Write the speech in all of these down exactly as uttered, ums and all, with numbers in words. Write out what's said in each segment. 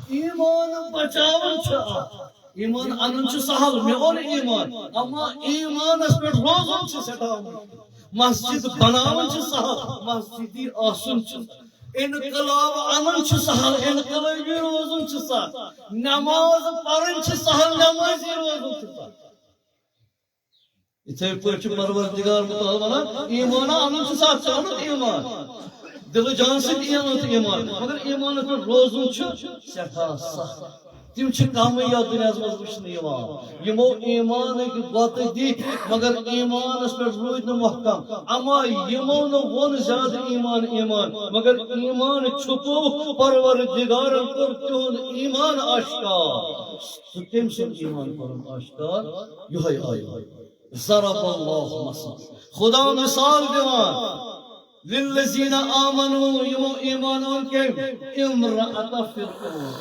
ایمان بچاوُن چھُ اکھ۔ ایمان انُن چھُ سہل، مےٚ اوٚن ایمان، اما ایمانس پٮ۪ٹھ روزُن چھُ سٮ۪ٹھاہ مُشکِل۔ مسجد بناوُن چھُ سہل، مسجدی آسُن چھُ سہل۔ انقلاب انُن چھُ سہل، انقلابی روزُن چھُ سہل۔ نماز پرٕنۍ چھِ سہل، نمازی روزُن چھُ سہل۔ یِتھے پٲٹھۍ چھُ پروردگار مُتعال ونان، ایمان انُن چھُ سہل، ژےٚ اوٚنُتھ ایمان، دِلہٕ جان سۭتۍ ایمان تہٕ ایمان، مگر ایمانس پٮ۪ٹھ روزُن چھُ سٮ۪ٹھاہ سخت۔ تِم چھِ کمٕے یتھ دُنیاہس منٛز وٕچھنہٕ یِوان، یِمو ایمانٕکۍ وۄتہٕ دِتۍ، مگر ایمانس پٮ۪ٹھ روٗدۍ نہٕ محکم۔ اما یِمو نہٕ ووٚن زیادٕ ایمان، ایمان، مگر ایمان چھُپووُکھ، پروردگارن کوٚر تِہُنٛد ایمان آشکار۔ سُہ کٔمۍ سُنٛد ایمان کوٚرُن آشکار؟ یِہوٚے آیت۔ ضرب اللہ مثلا۔ خدا مثال دِوان۔ للذین آمنوا، یِمو ایمان اوٚن کٔمۍ؟ امرأة فرعون۔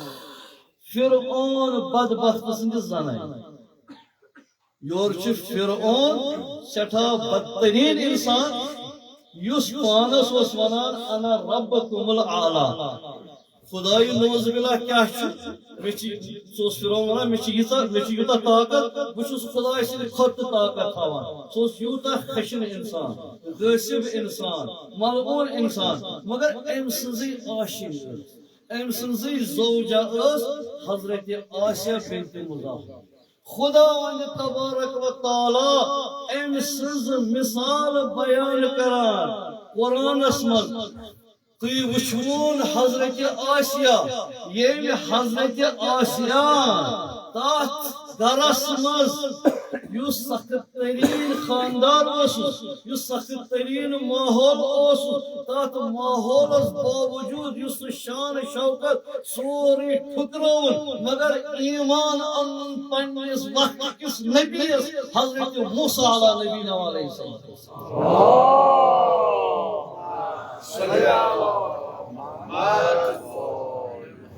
فرعون بدبخت سٕنٛدِ زنانہِ۔ یورٕ چھُ فرعون سٮ۪ٹھاہ بدتریٖن انسان، یُس پانس اوس ونان، "انا ربکم الاعلی"۔ خدایہِ نعوذ باللہ کیٛاہ چھُ؟ مےٚ چھِ، سُہ اوس فرعون ونان، "مےٚ چھِ ییٖژاہ، مےٚ چھِ یوٗتاہ طاقت، بہٕ چھُس خدایہِ سٕنٛدِ کھۄتہٕ تہِ طاقت تھاوان۔" سُہ اوس یوٗتاہ خشن انسان، غٲصب انسان، ملعون انسان، مگر أمۍ سٕنٛزٕے آشِنۍ ٲس، أمۍ سٕنٛزٕے زوجہ ٲس حضرت آسیہ بنت مزاحم۔ خداوند تبارک و تعالیٰ أمۍ سٕنٛز مثال بیان کران قرآنس منٛز۔ تُہۍ وٕچھوُن حضرت آسیہ، ییٚمہِ حضرت آسیہ تتھ گرس منٛز یُس سخت تریٖن خاندار اوسُس، یُس سخت تریٖن ماحول اوسُس، تتھ ماحولس باوجود یُس سُہ شان شوکت سورُے ٹھُکرٲوُن، مگر ایمان اَنُن پننِس وقتہٕ کِس نبیَس حضرت موسیٰ علیٰ نبینا علیہ السلام۔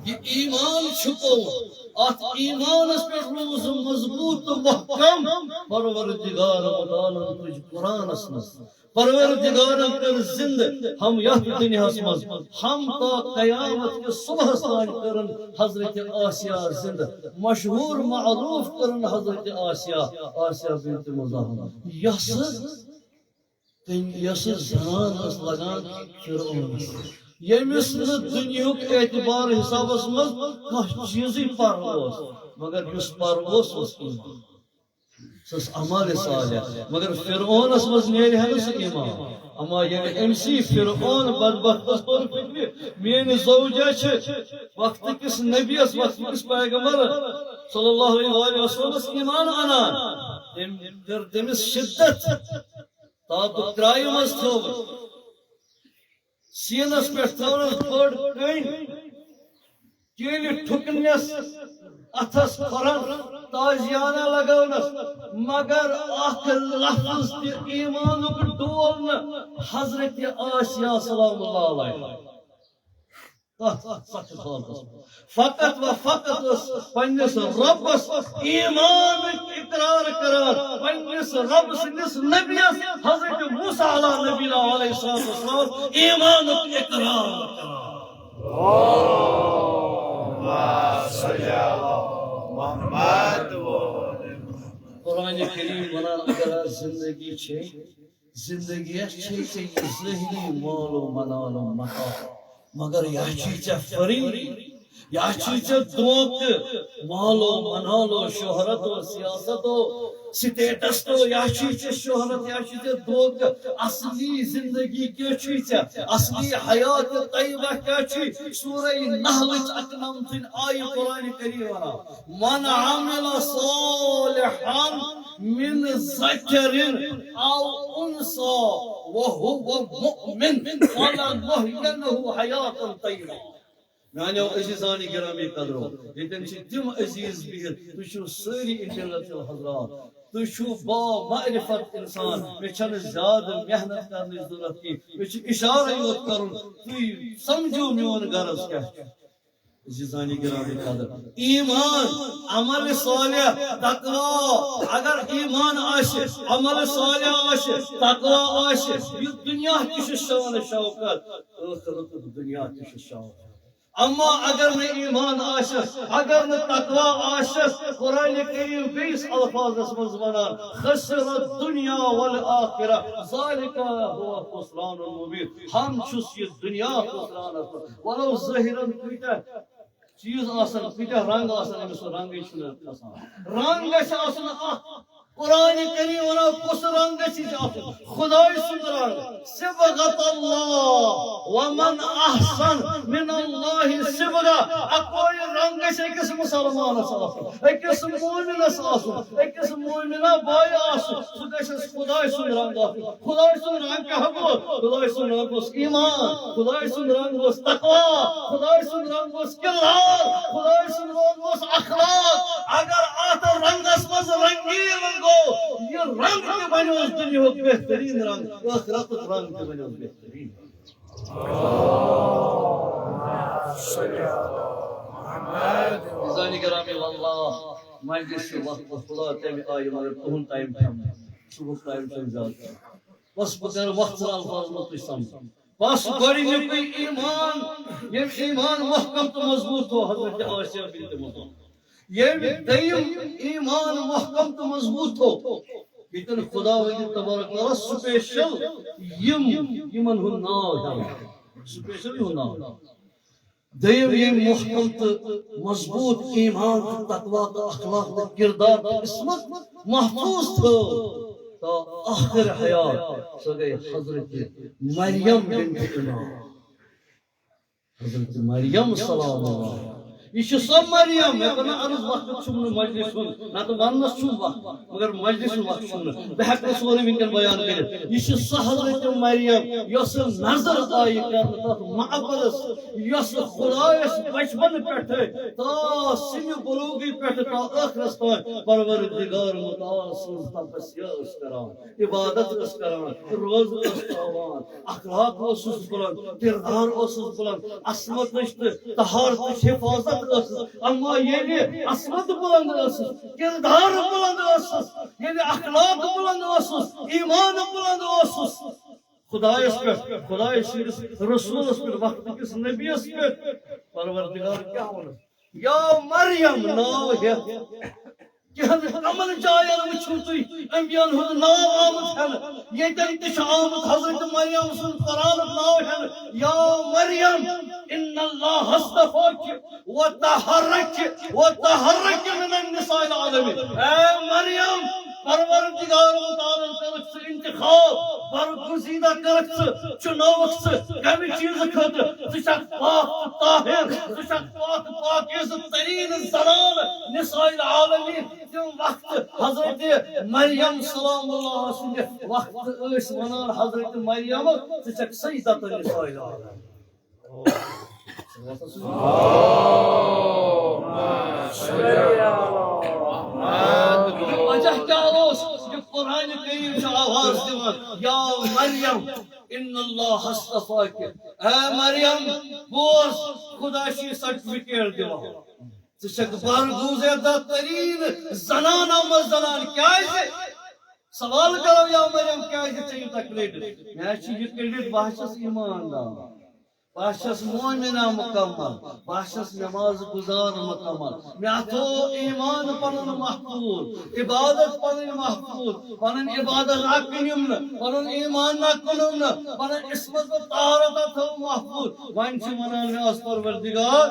یہِ ایمان چھُپووُن، اتھ ایمانس پٮ۪ٹھ روٗز مضبوٗط تہٕ محکم۔ پروردگار متعالن تُج قرآنس منٛز، پروردگارن کٔر زندٕ ہم یتھ دُنیاہس منٛز، ہم تا قیامت کِس صبحس تام کٔرٕن حضرت آسیہ زندٕ، مشہوٗر معروٗف کٔرٕن حضرت آسیہ، آسیہ بنت مزاحم، یۄسہٕ تٔمۍ یۄسہٕ زنان ٲس لگان فرعونس، ییٚمِس نہٕ دُنیہُک اعتبار حسابس منٛز کانٛہہ چیٖزٕے پرٕ اوس، مگر یُس پرٕ اوس، سُہ اوس ایمان۔ سُہ اوس عمل صالح، مگر فرعونس منٛز نیرِ ہا نہٕ سُہ ایمان۔ اما ییٚلہِ أمۍ سی فرعون بدبختس توٚر فکرِ، میٲنۍ زوجہ چھِ وقتہٕ کِس نبیس، وقتہٕ کِس پیغمبرس صلی اللہ علیہ وآلہ وسلمس ایمان انان، تٔمۍ کٔر تٔمِس شدت۔ تاپہٕ ترٛایہِ منٛز تھٲوٕن۔ سیٖنس پٮ۪ٹھ تھٲونس بٔڑ کٔنۍ۔ کیلہِ ٹھُکنس، اتھس کھۄرن، تازیانہ لگٲونس، مگر اکھ لفظ تہِ ایمانُک ڈول نہٕ حضرت آسیہ سلام اللہ علیہ۔ تتھ سخت حالتس منٛز۔ فقط و فقط ٲس پننِس رۄبس ایمانٕچ اقرار کران، پننِس رۄب سٕنٛدِس نبیس حضرت موسیٰ علیٰ نبینا علیہ الصلوۃ والسلام ایمانُک اقرار کران۔ قرآن کریم ونان، اگر زندگی چھے، زندگی چھے ژےٚ یہِ ظٲہری مال و منال و متاع، مگر یا چھی ژےٚ فریب، یا چھی ژےٚ دھوکہٕ، مال و منال و شہرت و سیاست و سٹیٹس تو یا چھی ژےٚ شہرت، یا چھی ژےٚ دھوکہٕ۔ اصلی زندگی کیٛاہ چھی ژےٚ؟ اصلی حیات طیبہ کیٛاہ چھی؟ سورہ نحلٕچ اکنمتھٕنۍ آیہِ قرآن کریم ونان، من عمل صالحا من ذکر او انثی وهو مؤمن فلنحینہ حیاتا طیبہ۔ میانیو عزیزان گرامی قدرو، ییٚتٮ۪ن چھِ تِم عزیز بِہِتھ، تُہۍ چھِو سٲری انٹلیکچوئل حضرات، تُہۍ چھِو با معرفت انسان، مےٚ چھَنہٕ زیادٕ محنت کرنٕچ ضروٗرت کینٛہہ، مےٚ چھُ اشارے یوت کرُن، تُہۍ سمجھِو میون غرض کیٛاہ چھُ۔ عزیزان گرامی قدر، ایمان، عمل صالح، تقوی، اگر ایمان آسہِ، عمل صالح آسہِ، تقوی آسہِ، یہِ دُنیا تہِ چھُ شان شوکت، ٲخرتُک دُنیا تہِ چھُ شان۔ اما اگر نہٕ ایمان آسٮ۪س، اگر نہٕ تقوی آسٮ۪س، قرآن کریم بیٚیِس الفاظس منٛز ونان، "خسر الدنیا والآخرہ، ذالک هو الخسران المبین"۔ ہم چھُس یہِ دنیا خسرانس منٛز، ولو ظٲہرن کۭتیاہ چیٖز آسن، کۭتیاہ رنگ آسن، أمِس سُہ رنگٕے چھُنہٕ کھسان۔ رنگ گژھِ آسُن اکھ۔ قرآن کریم ونان، کُس رنگ گژھِ ژےٚ آسُن؟ خداے سُنٛد رنگ۔ صبغت اللہ، ومن احسن من اللہ صبغہ۔ اکوے رنگ گژھِ أکِس مسلمانس آسُن، أکِس مومنس آسُن، أکِس مومنہ بایہِ آسُن۔ سُہ گژھٮ۪س خداے سُنٛد رنگ آسُن۔ خداے سُنٛد رنگ کیٛاہ گوٚو؟ خداے سُنٛد رنگ اوس ایمان، خداے سُنٛد رنگ اوس تقوی، خداے سُنٛد رنگ اوس کردار، خداے سُنٛد رنگ اوس اخلاق۔ اگر اتھ رنگس منٛز رنگیٖن گوٚو، یہِ رنگ تہِ بنیوس دُنیاہُک بہتریٖن رنگ، ٲخرتُک رنگ تہِ بنیوس بہتریٖن۔ عزیزانِ گرامی، واللہ مجلس چھُ وقت خدا تمہِ آیہِ، مگر تُہُنٛد ٹایم چھُنہٕ، صُبحُک ٹایم چھُنہٕ زیادٕ۔ بس بہٕ کرٕ مۄختصر الفاظن منٛز تُہۍ سمجھ۔ بس گۄڈٕنیُکُے ایمان، ییٚمۍ ایمان محکم تہٕ مضبوٗط تھوٚو حضرت آسیہ بنت مزاحم۔ ییٚمۍ دوٚیِم ایمان محکم تہٕ مضبوٗط تھوٚو، ییٚتٮ۪ن خداوندِ تبارک و تعالیٰ سپیشل یِم، یِمن ہُنٛد ناو ہٮ۪وان، سپیشل یِہُنٛد ناو۔ دوٚیِم ییٚمۍ محکم تہٕ مضبوٗط ایمان تہٕ تقوی تہٕ اخلاق تہٕ کردار تہٕ عصمت محفوظ تھٲو تا آخر حیات، سۄ گٔے حضرت مریم بنت عمران۔ حضرت مریم سلام اللہ۔ یہِ چھِ سۄ مریم، مےٚ کوٚر نہٕ عرض وقت چھُم نہٕ مجلس ہُنٛد، نتہٕ وننس چھُم وقت، مگر مجلس ہُنٛد وقت چھُم نہٕ۔ بہٕ ہٮ۪کہٕ نہٕ سورُے وٕنکٮ۪ن بیان کٔرِتھ۔ یہِ چھِ سۄ حضرت مریم، یۄسہٕ نظر آیہِ کرنہٕ تتھ معبدس، یۄسہٕ خدایس بچپن پٮ۪ٹھے تا سِنہِ بلوغی پٮ۪ٹھٕ تا ٲخرس تام پروردگار متعال سٕنٛز تپسیا ٲس کران، عبادت ٲس کران، روزٕ ٲس تھاوان، اخلاق اوسُس بلند، کردار اوسُس بلند، عصمتٕچ تہٕ طہارتٕچ حفاظت ٲسٕس۔ اما ییٚلہِ عصمت بلند ٲسٕس، کردار بلند ٲسٕس، ییٚلہِ اخلاق بلند اوسُس، ایمان بلند اوسُس، خدایس پٮ۪ٹھ، خدایہِ سٕنٛدِس رسولس پٮ۪ٹھ، وقت کِس نبیس پٮ۪ٹھ، پروردگار کیٛاہ ووٚنُس؟ یا مریم ناو ہٮ۪تھ، کینٛہہ کمن جاین وٕچھِو تُہۍ انبیاہن ہُنٛد ناو آمُت ہٮ۪نہٕ؟ ییٚتٮ۪ن تہِ چھُ آمُت حضرت مریم سُنٛد قرآنُک ناو ہٮ۪نہٕ، یا مریم ان اللہ اصطفاک و طہرک و طہرک من النساء العالمین۔ اے مریم، پروردگار متعالن کٔرٕکھ ژٕ انتخاب، برگزیدہ کٔرٕکھ ژٕ، چُنوُکھ ژٕ کمہِ چیٖزٕ خٲطرٕ؟ ژٕ چھکھ پاک تہٕ طاہر، ژٕ چھکھ پاک پاکیزٕ تریٖن زنان نساء العالمین۔ تِم وقت حضرت مریم سلام اللہ سٕنٛدِ وقت ٲسۍ ونان حضرت مریم، ژٕ چھکھ سیدۃ النساء العالمین۔ وجہ کیٛاہ اوس؟ یہِ قرآن کریم چھُ آواز دِوان، یا مریم ان اللہ اصطفاک، اے مریم، بوز، خدا چھُے سرٹیفکیٹ دِوان۔ ژٕ چھکھ برگزیدہ تریٖن زنانو منٛز زنان۔ کیٛازِ؟ سوال کرو، یا مریم، کیٛازِ ژےٚ یوٗتاہ کریڈٹ؟ مےٚ چھُ یہِ کریڈٹ، بہٕ ہا چھَس ایماندار، بہٕ ہا چھَس مومنہ مکمل، بہٕ ہا چھَس نماز گزار مکمل، مےٚ تھوو ایمان پنُن محفوظ، عبادت پنٕنۍ محفوظ، پنٕنۍ عبادت نہ کٕنِم نہٕ، پنُن ایمان نہ کٕنُم نہٕ، پنٕنۍ عصمت و طہارت تھٲو محفوظ۔ وۄنۍ چھِ ونان مےٚ ٲس پروردگار،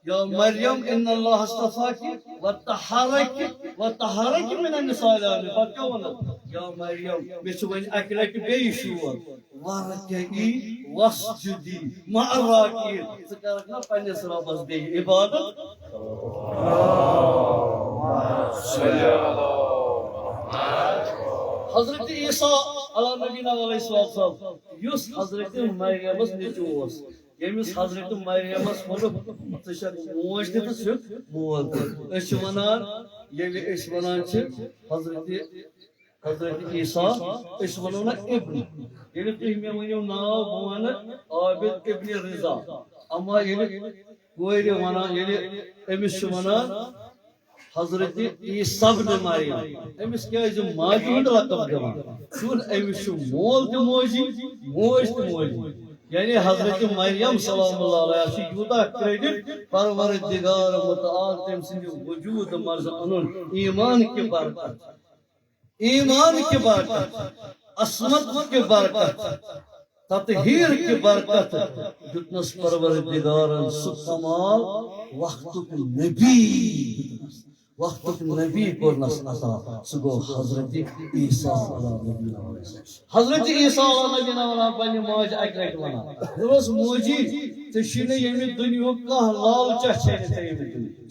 یا مریم ان اللہ اصطفاک و طہرک و طہرک من النساء العالمین۔ پتہٕ کیٛاہ ووٚنُن؟ یا مریم، مےٚ چھُ وۄنۍ اکہِ لٹہِ بیٚیہِ شور، وارکعی واسجدی مع الراکعین۔ ژٕ کرکھ نا پننِس رۄبس بیٚیہِ عبادت؟ حضرت عیسیٰ علیٰ نبینا علیہ الصلوۃ والسلام، یُس حضرت مریمس نیٚچو اوس، ییٚمِس حضرت مریمس ووٚنُکھ، "ژٕ چھکھ موج تہِ تہٕ ژٕ چھُکھ مول تہِ۔" أسۍ چھِ ونان، ییٚلہِ أسۍ ونان چھِ حضرت، حضرت عیسیٰ، أسۍ ونو نہ ابن۔ ییٚلہِ تُہۍ مےٚ ؤنِو ناو، بہٕ ونہٕ عابد ابن رضا۔ اما ییٚلہِ کورِ ونان، ییٚلہِ أمِس چھِ ونان حضرت عیسیٰ ابن مریم، أمِس کیازِ ماجہِ ہُنٛد لقب دِوان؟ چون أمِس چھُ مول تہِ موجی، موج تہِ موجی۔ یعنی حضرت مریم سلام اللہ علیہا چھُ یوٗتاہ credit پروردگار متعال تٔمۍ سٕنٛدِ وجوٗد منٛز اَنُن، ایمان کہِ برکت، ایمان کہِ برکت، عصمت کہِ برکت، تطہیر کہِ برکت دیُتنَس پروردگارن سُہ کمال، وقتُک نبی دیُتنَس۔ وقتُک نبی کوٚرنَس عطا، سُہ گوٚو حضرت عیسیٰ علیٰ نبینا۔ حضرت عیسیٰ علیٰ نبینا وَنان پننہِ ماجہِ اَکہِ لَٹہِ وَنان، دوٚپمَس، "موجی، ژےٚ چھُے نہٕ ییٚمہِ دُنیاہُک کانٛہہ لالچا چھے نہٕ ژےٚ ییٚمہِ دُنیاہُک۔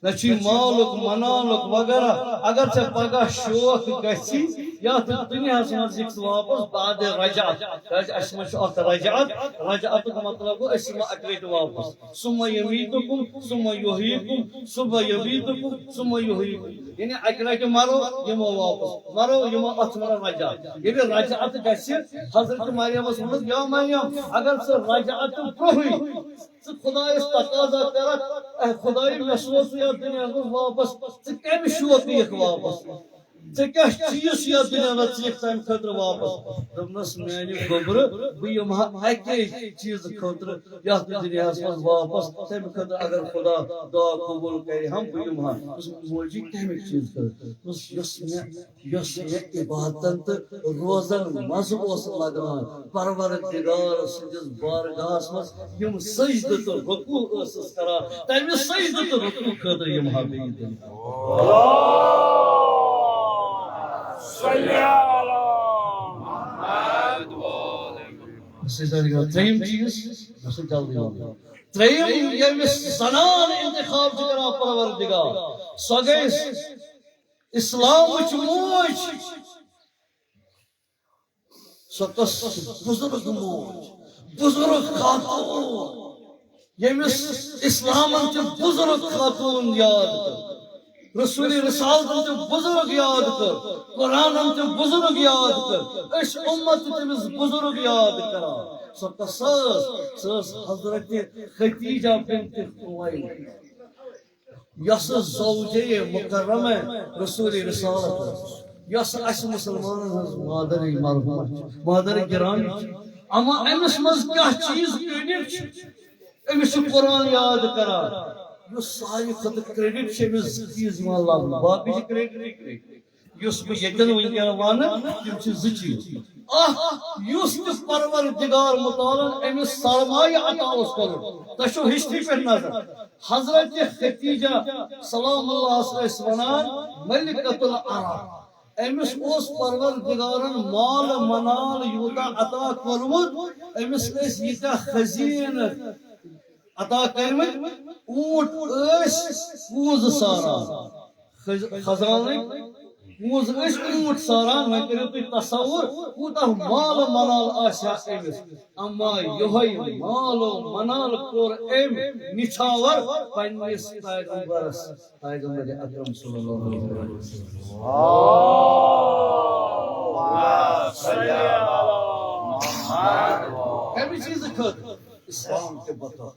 نہ چھُے مالُک، منالُک وغیرہ۔ اگر ژےٚ پگاہ شوق گژھی یَتھ دُنیاہَس منٛز یِکھ ژٕ واپس بعد رجعت۔" کیٛازِ اَسہِ منٛز چھُ اَکھ رجعت، رجعتُک مطلب گوٚو أسۍ یِمو اَکہِ لَٹہِ واپس۔ ثم یمیتکم ثم یحییکم ثم یمیتکم ثم یحییکم۔ یعنی اَکہِ لَٹہِ مَرو، یِمو واپس۔ مَرو، یِمو، اَتھ چھِ وَنان رجعت۔ ییٚلہِ رجعت گژھِ، حضرت مریمَس ووٚنُس، "یا مریم، اگر ژٕ رجعت برونٛہٕے ژٕ خۄدایَس تقاضا کَرَکھ، اے خۄدایہِ، مےٚ سوز ژٕ یَتھ دُنیاہَس منٛز واپس، ژٕ کَمہِ شوقہٕ یِکھ واپس؟ ژےٚ کیٛاہ چیٖز چھُ یَتھ دُنیاہَس منٛز ژٕ یِکھ تَمہِ خٲطرٕ واپس؟" دوٚپنَس، "میٛانہِ گوٚبرٕ، بہٕ یِمہٕ ہا اَکے چیٖزٕ خٲطرٕ یَتھ دُنیاہَس منٛز واپس، تَمہِ خٲطرٕ اگر خۄدا دُعا قبوٗل کَرِ ہم، بہٕ یِمہٕ ہا۔" دوٚپمَس، "موجی، کَمہِ چیٖزٕ خٲطرٕ؟" دوٚپمَس، یۄس مےٚ یۄس مےٚ عبادتن تہٕ روزن منٛز اوس لگان، پروردگار سٕنٛدِس بارگاہس منٛز یِم سجدٕ تہٕ رکوع ٲسٕس کران، تمہِ سجدٕ تہٕ رکوع خٲطرٕ یِم ہا بیٚیہِ دِنہٕ۔ صلی علی محمد۔ سجدٕ کران۔ ترٛیٚیِم چیٖز، بہٕ چھُس جلدی وَنان۔ ترٛیٚیِم، ییٚمِس زنان انتخاب چھُ کران پروردگار، سۄ گٔے اسلامٕچ موج، سۄ کۄس بُزرگ موج، بُزرگ خاتوٗن، ییٚمِس اسلامن تہِ بُزرگ خاتوٗن یاد کٔر، رسول رسالتن تہِ بُزرگ یاد کٔر، قرآنن تہِ بُزرگ یاد کٔر، أسۍ اُمت تہِ تٔمِس بُزرگ یاد کران۔ سۄ کۄس ٲس؟ سۄ ٲس حضرت خدیجہ بنت خویلد۔ یۄس زوجے مکرمہ رسول رسالت ٲس، یۄس اسہِ مسلمانن ہٕنٛز مادر مرحومہ چھِ، مادر گرامی چھِ، اما أمِس منٛز کیٛاہ چیٖز credit چھِ؟ أمِس چھُ قرآن یاد کران، یُس ساروی کھۄتہٕ credit چھُ أمِس زٕ چیٖز یِوان لبنہٕ، باقٕے چھِ credit credit۔ یُس بہٕ ییٚتٮ۪ن وٕنکٮ۪ن وَنہٕ، تِم چھِ زٕ چیٖز۔ اکھ، یُس تہِ پروردگار متعالن أمِس سرمایہِ عطا اوس کوٚرمُت، تۄہہِ چھو history پٮ۪ٹھ نظر۔ حضرت خدیجہ سلام اللہ ٲسۍ وَنان ملکۃ العرب۔ أمِس اوس پروردگارن مال منال یوٗتاہ عطا کوٚرمُت، أمِس ٲسۍ ییٖتیٛاہ خزیٖنہٕ عطا کٔرمٕتۍ، اوٗنٹ ٲسۍ پونٛزٕ ساران۔ خز-، خزانٕکۍ پونٛزٕ ٲسۍ اوٗنٹ ساران۔ وۄنۍ کٔرِو تُہۍ تصور، کوٗتاہ مال و منال آسہِ ہا أمِس۔ اما یِہوٚے مال و منال کوٚر أمۍ نِچھاور پننِس پیغمبرس، پیغمبر اکرم صلی اللہ علیہ وسلم۔ کمہِ چیٖزٕ خٲطرٕ؟ اسلام کہِ بطور۔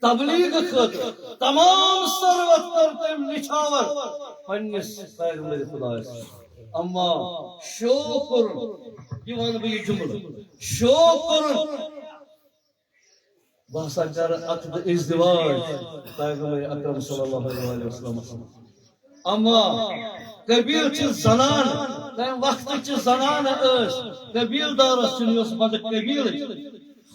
تبلیغ خٲطرٕ تمام ثروت کٔر تٔمۍ نِچھاور پننِس پیغمبر خدایس۔ اما شوق کوٚرُن، یہِ وَنہٕ بہٕ یہِ جملہٕ، شوق کوٚرُن، بہٕ ہسا کرٕ عقد ازدواج پیغمبر اکرم صلی اللہ علیہ وسلمس۔ اما قبیلہٕ چہِ زنانہٕ، تمہِ وقتہٕ چہِ زنانہٕ ٲس قبیلہٕ دارس چھُنہٕ، یۄس بڑٕ قبیلٕچ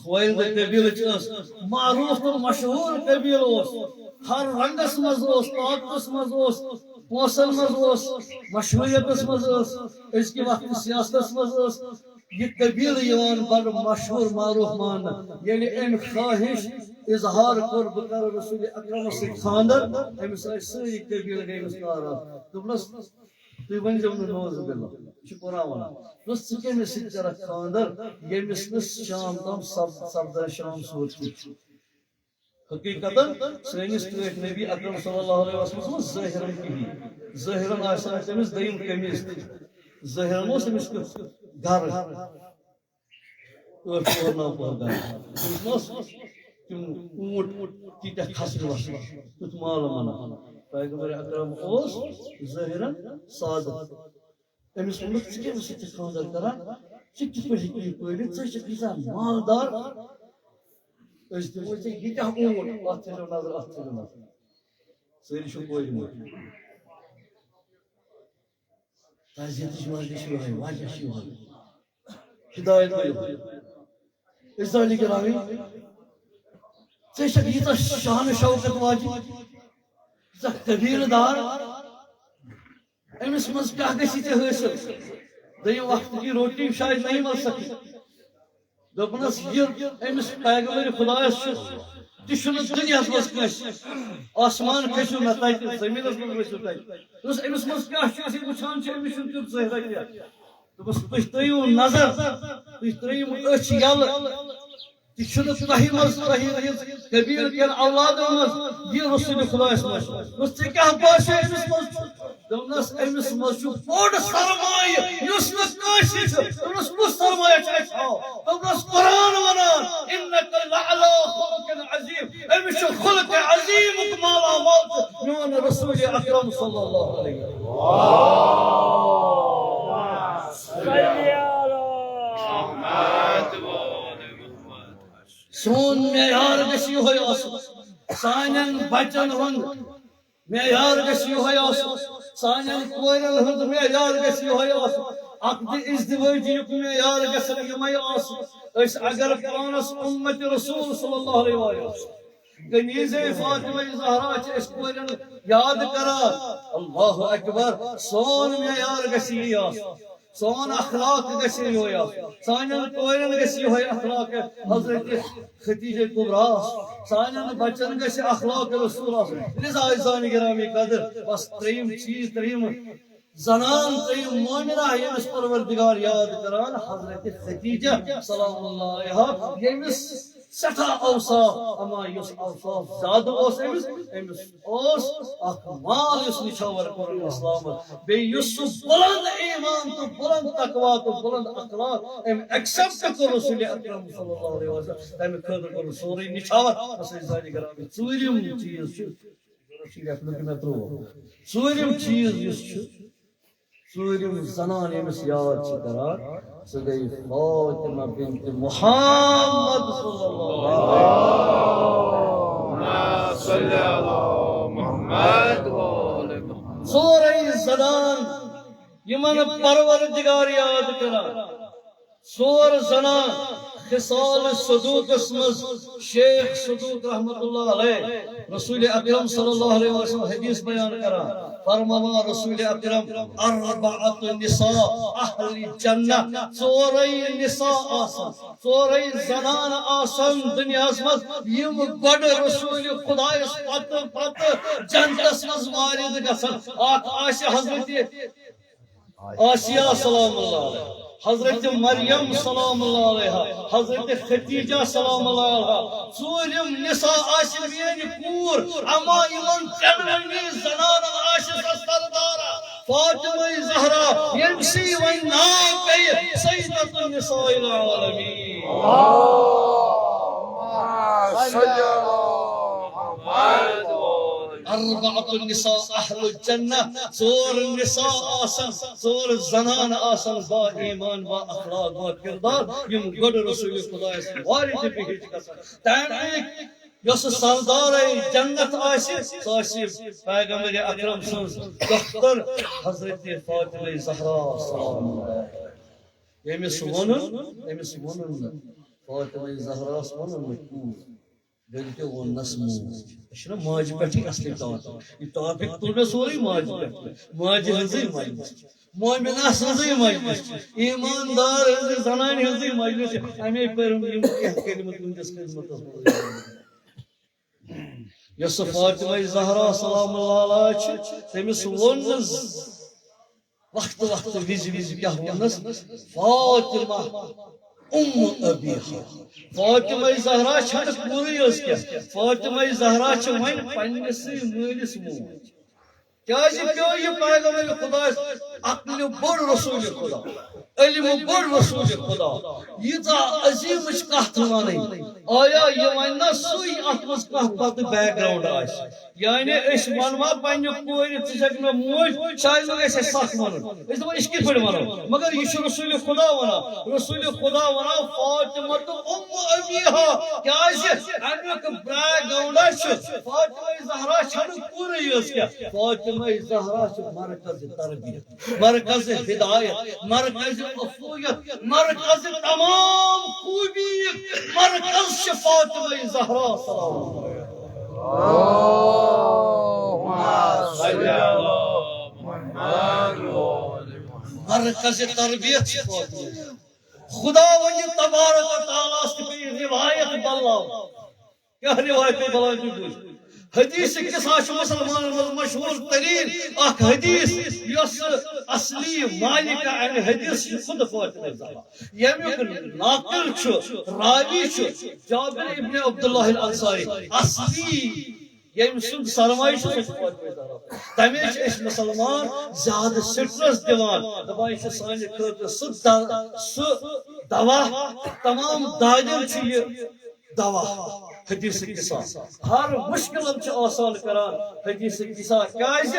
خویلد قبیلٕچ ٲس، معروف تہٕ مشہوٗر قبیلہٕ اوس۔ ہر رنگس منٛز اوس، طاقتس منٛز اوس، پونٛسن منٛز اوس، مشہوٗریتس منٛز اوس، أزکہِ وقتہٕ سیاستس منٛز اوس۔ یہِ قبیلہٕ یِوان بڑٕ مشہوٗر معروف ماننہٕ۔ ییٚلہِ أمۍ خواہش اظہار کوٚر، بہٕ کرٕ رسول اکرمس سۭتۍ خانٛدر، أمِس ٲسۍ سٲری قبیلہٕ گٔمٕتۍ ناراض۔ دوٚپنس، تُہۍ ؤنۍزیو نہٕ نعوذ باللہ، یہِ چھُ قرآن وَنان۔ دوٚپُس، ژٕ کٔمِس سۭتۍ کَرَکھ خانٛدر، ییٚمِس نہٕ شام تام سب-، سبزہ شام سوٗرمُت چھُ؟ حقیٖقتاً سٲنِس ٹٲٹھۍ نبی اکرم صلی اللہ علیہ وسلمس اوس ظٲہِرَن کِہیٖنۍ۔ ظٲہِرَن آسہِ ہا تٔمِس دوٚیِم قمیٖض تہِ۔ ظٲہِرَن اوس أمِس کیُتھ گَرٕ۔ ٲٹھ پور، نَو پور گژھان۔ تٔمِس ما ٲس تِم اوٗنٹ تیٖتیٛاہ کھسنہٕ وسنہٕ، تیُتھ مال منال۔ پیغمبر اکرم اوس ظٲہِرن سادٕ۔ أمِس ووٚنُکھ، "ژٕ کیٛازِ چھُکھ ژٕ خانٛدر کران؟ ژٕ کِتھ پٲٹھۍ ہیٚکہِ یہِ پٲلِتھ؟ ژٕ چھُکھ ییٖژاہ مالدار۔" أسۍ دِمو ژےٚ ییٖتیٛاہ اوٗنٹ، اَتھ تھٲیزیو نظر، اَتھ تھٲیزیو نظر۔ سٲری چھِو کورِ مٲلۍ۔ تعزیتٕچ وجہ چھِ یِہوٚے، وجہ چھِ یِہوٚے۔ ہدایت گوٚو یِہوٚے۔ عزیزانِ گرامی، ژےٚ چھَکھ ییٖژاہ شان و شوکت واجہِ، ییٖژاہ قبیلہٕ دار، أمِس منٛز کیٛاہ گژھی ژےٚ حٲصِل؟ دوٚیِم وقتہٕ کی روٹی شاید نہیں مل سکی۔ دوٚپنَس، یہِ أمِس پیغمبر خدایَس چھُ، تہِ چھُنہٕ دُنیاہَس منٛز کٲنٛسہِ۔ آسمان کھٔسِو نہ تَتہِ، زٔمیٖنَس منٛز ؤسِو تَتہِ۔ دوٚپُس، أمِس منٛز کیٛاہ چھُ؟ أسۍ وٕچھان چھِ، أمِس چھُنہٕ تیُتھ چہرہ کینٛہہ۔ دوٚپُس، تُہۍ ترٛٲیِو نظر، تُہۍ ترٛٲیِو أچھ یَلہٕ۔ تہِ چھُنہٕ تۄہہِ منٛز، تۄہہِ ہٕنٛز قبیٖلہٕ کٮ۪ن اولادن منٛز، یہِ رسول خدایَس منٛز۔ دوٚپُس، ژےٚ کیٛاہ باسیو أمِس منٛز چھُ؟ دوٚپنَس، أمِس منٛز چھُ بوٚڑ سرمایہِ، یُس نہٕ کٲنٛسہِ چھُ۔ دوٚپنَس، کُس سرمایہِ چھُ اَسہِ؟ ہاو۔ دوٚپنَس، قرآن وَنان، "إنك لعلى خلق عظيم"۔ أمِس چھُ خلق عظیٖمُک مالا مال چھُ میون رسول اکرم صلی اللہ علیہ وسلم۔ سون معیار گژھِ یِہوٚے آسُن۔ سانٮ۪ن بچن ہُنٛد معیار گژھِ یِہوٚے آسُن۔ سانٮ۪ن کورٮ۪ن ہُنٛد معیار گژھِ یِہوٚے آسُن۔ عقدِ ازدواجی یُک معیار گژھن یِمَے آسُن۔ أسۍ اگر پانس امت رسول صلی اللہ علیہ وسلم، کنیزِ فاطمہ زہرا چھِ أسۍ کورٮ۪ن یاد کران۔ اللہ اکبر، سون معیار گژھِ یی آسُن۔ سون اخلاق گژھِ یِہوٚے آسُن۔ سانٮ۪ن کورٮ۪ن گژھِ یِہوٚے اخلاق حضرت خدیجہ کبریٰ آسُن۔ سانٮ۪ن بچن گژھِ اخلاق رسول آسُن۔ لذا عزیزانِ گرامی قدر، بس ترٛیٚیِم چیٖز، ترٛیٚیِم زنان، ترٛیٚیِم مومنہ، ییٚمِس پروردگار یاد کران، حضرت خدیجہ سلام اللہ علیہا، ییٚمِس سٮ۪ٹھاہ اوصاف، اما یُس اوصاف زیادٕ اوس أمِس، أمِس اوس اکھ مال یُس نِچھاور کوٚرُن اسلامس۔ بیٚیہِ یُس سُہ بُلند ایمان تہٕ بُلند تقوی تہٕ بُلند اخلاق أمۍ accept کوٚر رسول اکرم صلی اللہ علیہ وسلم، تَمہِ خٲطرٕ کوٚرُن سورُے نِچھاور۔ بس عزیزانِ گرامی، ژوٗرِم چیٖز چھُ، یہِ لیکھنُک مےٚ ترٛوو۔ ژوٗرِم چیٖز یُس چھُ، ژوٗرِم زنان ییٚمِس یاد چھِ کران، سۄ گٔے فاطمہ بنت محمد صلی اللہ علیہ وسلم۔ ژورے زنان یِمن پروردگار یاد کران۔ ژور زنان خصال صدوقس منٛز شیخ صدوق رحمت اللہ علیہ، رسول اکرم صلی اللہ علیہ وسلم حدیث بیان کران، فرماوان رسول اکرم، "اربعۃ نساء اہل جنہ"، ژورے نساء آسن، ژورے زنان آسن دُنیاہس منٛز، یِم گۄڈٕ رسول خدایس پتہٕ پتہٕ جنتس منٛز وارد گژھن۔ اکھ آسہِ حضرت آسیہ سلام اللہ علیہا، حضرت مریم سلام اللہ علیہا، حضرت خدیجہ سلام اللہ علیہا۔ ژوٗرِم نساء آسہِ میٲنۍ کوٗر، اما یِمن ترٛٮ۪نوٕنی زنانن آسہِ سۄ سردارا فاطمہ زہرا، ییٚمۍ سٕے وۄنۍ ناو پیٚیہِ سیدۃ النساء العالمین۔ اربعۃ النساء اہل الجنہ، ژور نساء آسن، ژور زنان آسن با ایمان، با اخلاق، با کردار، یِم گۄڈٕ رسول خدایس وارد بِہِتھ گژھن۔ تَمہِ یۄس سردارے جنت آسہِ، سۄ آسہِ پیغمبر اکرم سٕنٛز دختر حضرت فاطمہ زہرا سلام اللہ علیہا۔ ییٚمِس ووٚنُن، أمِس ووٚنُن نہٕ، فاطمہ زہراہس ووٚنُن نہٕ کوٗر، بلکہِ ووٚننس موج۔ یہِ چھُنہ ماجہِ پٮ۪ٹھٕے اصلی topic۔ یہِ topic تُل مےٚ سورُے ماجہِ پٮ۪ٹھ۔ ماجہِ ہٕنٛزٕے مجلس چھِ۔ مومنہ سٕنٛزٕے مجلس چھِ۔ ایماندار ہٕنٛزٕے، زنانہِ ہٕنٛزٕے مجلس چھِ۔ اَمے پٔرم یِم کینٛہہ کلمہٕ تُہنٛدِس خدمتس منٛز۔ یۄس سۄ فاطمہ زہرا سلام اللہ علیہا چھِ، تٔمِس ووٚن نہٕ ز-، وقتہٕ وقتہٕ وِزِ وِزِ کیٛاہ ووٚننس؟ فاطمہ ام ابیہا۔ فاطمہ زہرا چھنہٕ کوٗرٕے یٲژ کینٛہہ، فاطمہ زہرا چھِ وۄنۍ پننِسٕے مٲلِس موج۔ کیازِ پیوٚو یہِ پیغمبر خدایس، عقلہِ بوٚڑ رسول خدا، علمہِ بوٚڑ رسول خدا، ییٖژاہ عظیمٕچ کتھ ونٕنۍ؟ آیا یہِ ونہِ نا سُے اتھ منٛز کانٛہہ پتہٕ background آسہِ؟ یعنی أسۍ وَنوا پننہِ کورِ، ژٕ چھَکھ مےٚ موج، شاید ما گژھِ اَسہِ سخ وَنُن۔ أسۍ دَپو، أسۍ کِتھ پٲٹھۍ وَنو؟ مگر یہِ چھُ رسول خدا وَنان۔ رسول خدا وَنان، فاطمہ تو ام ابیہا۔ کیازِ؟ اَمیُک background چھُ، فاطمہ زہرا چھَنہٕ کورٕے یٲژ کینٛہہ۔ فاطمہ زہرا چھِ مرکز تربیت، مرکز ہدایت، مرکز اخویت، مرکز تمام خوبی، مرکز چھِ فاطمہ زہرا سلام اللہ علیہا۔ مرکز تربیت چھِ فاطمہ۔ خدا ونہِ تبارک و تعالیٰ ہس تہِ پیٚیہِ روایت بدلاوٕنۍ۔ کیٛاہ روایت پیٚیہِ بدلاوٕنۍ، تُہۍ بوٗزِو۔ حدیث قصہ چھُ مسلمانن منٛز مشہوٗر تریٖن اکھ حدیث، یۄس اصلی مالک امہِ حدیث چھِ خود فاطمہ زہرا۔ ییٚمیُک ناقل چھُ، راوی چھُ جابر ابن عبداللہ الانصاری۔ اصلی ییٚمہِ سُنٛد سرمایہِ چھُ، سُہ چھُ فاطمہ زہرا۔ تَمے چھِ أسۍ مُسلمان زیادٕ stress دِوان، دَپان، یہِ چھُ سانہِ خٲطرٕ سُہ د-، سُہ دوا، تمام دادٮ۪ن چھُ یہِ دوا۔ حدیث قصہ ہر مُشکِلن چھُ آسان کران حدیث قصہ۔ کیازِ؟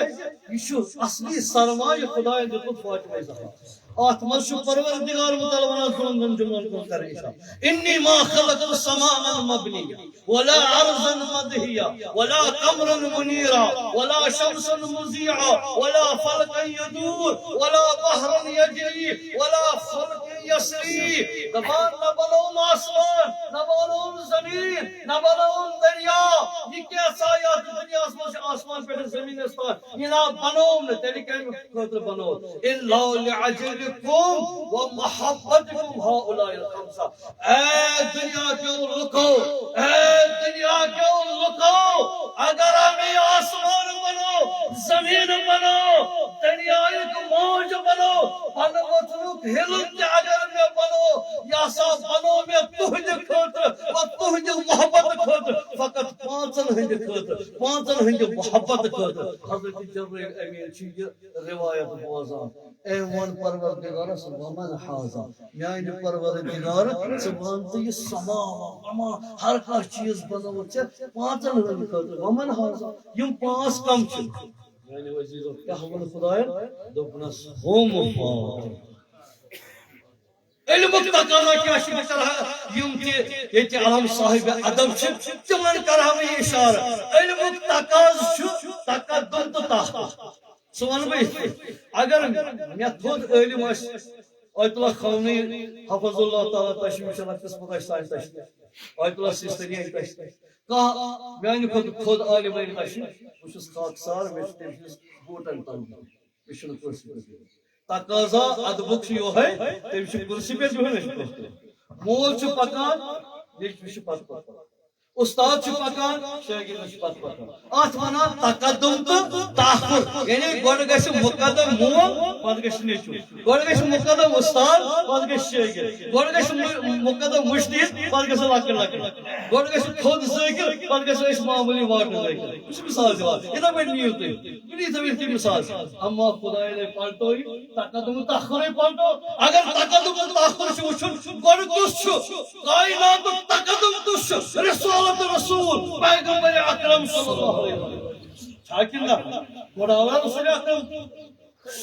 یہِ چھُ اصلی سرمایہِ خدایَن دیُتمُت فاطمہ زہرا۔ اتھ منٛز چھُ پروردگار متعال ونان، دۄن دۄن جملن کُن کرٕ اشارٕ۔ انی ما خلقت سماء مبنیہ ولا ارضا مدحیہ ولا قمرا منیرا ولا شمسا مضیعا ولا فلکا یدور ولا بحرا یجری ولا فلکا یسری۔ دپان، نہ بنووُم آسمان، نہ بنووُم زمین، نہ بنووُم دریا۔ یہ کیسا یتھ دنیاہس منٛز چھُ آسمان پٮ۪ٹھ زمینس تام، یہ نہ بنووُم نہٕ، تیٚلہِ کمہِ خٲطرٕ بنوو؟ الا لعجلکم ومحبتکم هؤلاء الخمسہ۔ اے دنیا کیو لُکو، اے دنیا کیو لُکو، اگر مےٚ آسمان بنو، زمین بنو، دریایُک موج بنو، پنہٕ ؤتھرُک ہِلُک تہِ اگر مےٚ بنو، یہِ ہسا بنو مےٚ تُہنٛدِ خٲطرٕ، و تُہنٛدِ محبت خٲطرٕ، فقط پانٛژن ہٕنٛدِ خٲطرٕ، پانٛژن ہٕنٛدِ محبت خٲطرٕ۔ حضرت جبرائیل امین چھُ یہِ روایت بوزان۔ أمۍ ووٚن پروردگارس، ومن هذا؟ میانہِ پروردگار، ژٕ وَن تہٕ یہِ سما وما ہر کانٛہہ چیٖز بنووُتھ ژےٚ پانٛژن ہٕنٛدِ خٲطرٕ۔ ومن هذا؟ یِم پانٛژھ کم چھِ؟ میانہِ عزیزو، کیٛاہ ووٚن خدایَن؟ دوٚپنَس، ہُم فاطمہ۔ علمُک تقاضا کیٛاہ چھُ؟ بہٕ کرٕ ہا، یِم تہِ ییٚتہِ علم صاحب ادب چھِ، تِمن کرٕ ہا بہٕ یہِ اشارٕ۔ علمُک تقاضہٕ چھُ تقدم تہٕ تاخر۔ سُہ وَنہٕ بہٕ یِتھ پٲٹھۍ، اگر مےٚ تھوٚد عٲلِم آسہِ، آیت اللہ خامنہی حفظ اللہ تعالیٰ تشریف چھِ لۄکٹِس پھۄکھ آسہِ سانہِ تشریف، آیت اللہ سیستانی آسہِ تشریف، کانٛہہ میٛانہِ کھۄتہٕ تھوٚد عالم آسہِ تشریف، بہٕ چھُس خاکسار، مےٚ چھُ تٔمۍ سٕنٛدِس بوٗٹَن تَل بِہُن۔ مےٚ چھُنہٕ کٲنٛسہِ پٮ۪ٹھ بِہُن۔ تقاضا ادبُک چھُ یِہوٚے، تٔمِس چھُ کُرسی پٮ۪ٹھ بِہُن، أسۍ چھِ پٮ۪ٹھ۔ مول چھُ پَکان، نیٚچوِس چھُ پَتہٕ پَکان۔ استاد چھُ پکان، شاگرد چھُ پتہٕ پکان۔ اتھ ونان تقدم تہٕ تاخر، یعنی گۄڈٕ گژھِ مقدم مول، پتہٕ گژھِ نیٚچوٗ۔ گۄڈٕ گژھِ مقدم استاد، پتہٕ گژھِ شاگرد۔ گۄڈٕ گژھِ مُ-، مقدم مجتہد، پتہٕ گژھِ لۄکٕٹۍ لۄکٕٹۍ۔ گۄڈٕ گژھِ تھوٚد ذٲکر، پتہٕ گژھِ أسۍ معموٗلی واٹر ذٲکر۔ بہٕ چھُس مثال دِوان، یِتھے پٲٹھۍ نِیِو تُہۍ۔ بہٕ دِمہٕ یِتھے پٲٹھۍ مثال۔ اما خدایَن ہے پلٹو یہِ تقدم تہٕ تاخرے پلٹو۔ اگر تقدم تہٕ تاخر چھُ وٕچھُن، گۄڈٕ کُس چھُ؟ کائناتُک تقدم کُس چھُ؟ رسالت رسول پیغمبر اکرم صلی اللہ علیہ وسلم۔ چھا کِنہٕ نہ؟ گۄڈٕ آو رسول اکرم،